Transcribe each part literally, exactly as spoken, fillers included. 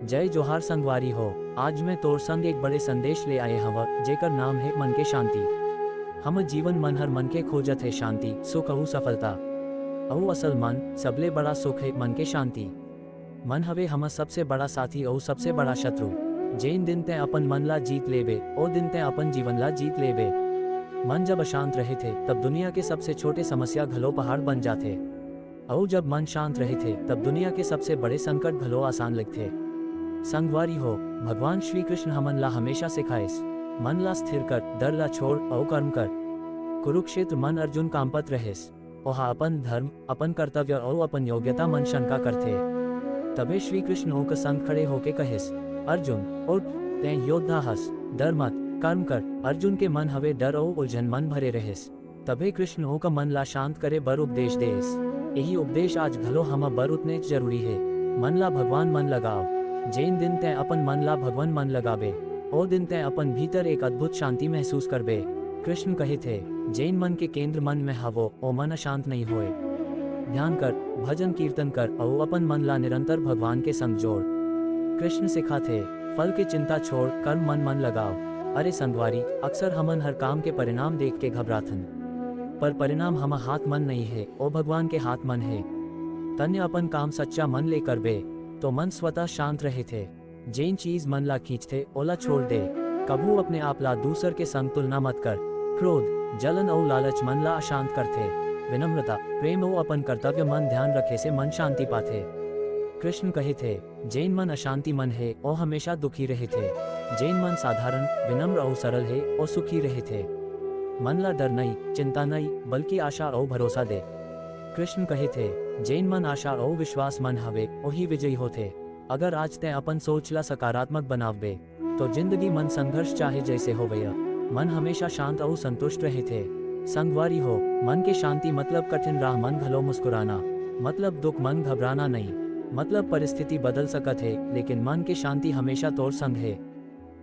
जय जोहार संगवारी हो। आज मैं तोर संग एक बड़े संदेश ले आए हव, जेकर नाम हे मन के शांति। हमर जीवन मन हर मन के खोजत हे शांति, सुख अउ सफलता। अउ असल मन, सबले बड़ा सुख हे मन के शांति। मन हवे हमर सबसे बड़ा साथी अउ सबसे बड़ा शत्रु। जेन दिन तैं अपन मन ला जीत लेबे, ओ दिन तैं अपन जीवन ला जीत लेबे। मन जब अशांत रहिथे, तब दुनिया के सबसे छोटे समस्या घलो पहाड़ बन जाथे। अउ जब मन शांत रहिथे, तब दुनिया के सबसे बड़े संकट घलो आसान लगथे। संगवारी हो, भगवान श्री कृष्ण हमन ला हमेशा सिखाइस, मन ला स्थिर कर, डर ला छोड़, अउ कर्म कर। कुरुक्षेत्र मन अर्जुन कांपत रहिस। ओहा अपन धर्म, अपन कर्तव्य अउ अपन योग्यता मन शंका करथे। तभे श्री कृष्ण ओकर संग खड़े होके कहिस, "अर्जुन, उठ, तैं योद्धा हस, डर मत, कर्म कर।" अर्जुन के मन हवे डर अउ उलझन मन भरे रहिस। तभे कृष्ण ओकर मन ला शांत करे बर उपदेश देस। यही उपदेश आज घलो हमर बर उतनेच जरूरी हे। मन ला भगवान मन लगाव। जेन दिन तैं अपन मन ला भगवान मन लगाबे, ओ दिन तैं अपन भीतर एक अद्भुत शांति महसूस करबे। कृष्ण कहिथे, "जेन मन के केंद्र मन में हवो, ओ मन अशांत नहीं होए।" ध्यान कर, भजन कीर्तन कर, अउ अपन मन ला निरंतर भगवान के संग जोड़। कृष्ण सिखाथे, "फल के चिंता छोड़, कर्म मन मन लगाव।" अरे संगवारी, अक्सर हमन हर काम के परिणाम देख के घबराथन, पर परिणाम हमर हाथ मन नहीं हे, ओ भगवान के हाथ मन हे। तन्य अपन काम सच्चा मन ले करबे, तो मन स्वतः शांत रहिथे। जेन चीज मन ला खींचथे, ओला छोड़ दे। कभू अपने आप ला दूसर के संग तुलना मत कर। क्रोध, जलन अउ लालच मन ला अशांत करथे। विनम्रता, प्रेम अउ अपन कर्तव्य मन ध्यान रखे से मन शांति पाथे। कृष्ण कहिथे, "जेन मन अशांति मन हे, ओ हमेशा दुखी रहिथे। जेन मन साधारण, विनम्र अउ सरल हे, ओ सुखी रहिथे।" मन ला डर नइ, चिंता नइ, बल्कि आशा अउ भरोसा दे। कृष्ण कहिथे, "जेन मन आशा अउ विश्वास मन हवे, ओही विजयी होथे।" अगर आज तैं अपन सोच ला सकारात्मक बनावबे, तो जिंदगी मन संघर्ष चाहे जैसे होवय, मन हमेशा शांत अउ संतुष्ट रहिथे। संगवारी हो, मन के शांति मतलब कठिन राह मन घलो मुस्कुराना, मतलब दुख मन घबराना नहीं, मतलब परिस्थिति बदल सकत हे, लेकिन मन के शांति हमेशा तोर संग हे।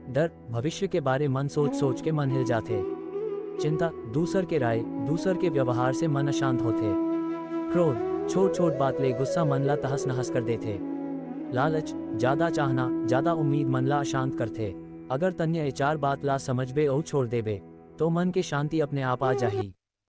डर, भविष्य के बारे मन सोच सोच के मन हिल जाथे। चिंता, दूसर के राय, दूसर के व्यवहार से मन अशांत होथे। क्रोध, छोट छोट बात ले गुस्सा मन ला तहस नहस कर देथे। लालच, ज्यादा चाहना, ज्यादा उम्मीद मन ला अशांत करथे। अगर तन्य ए चार बात ला समझबे अउ छोड़ देबे, तो मन के शांति अपने आप आ जाही।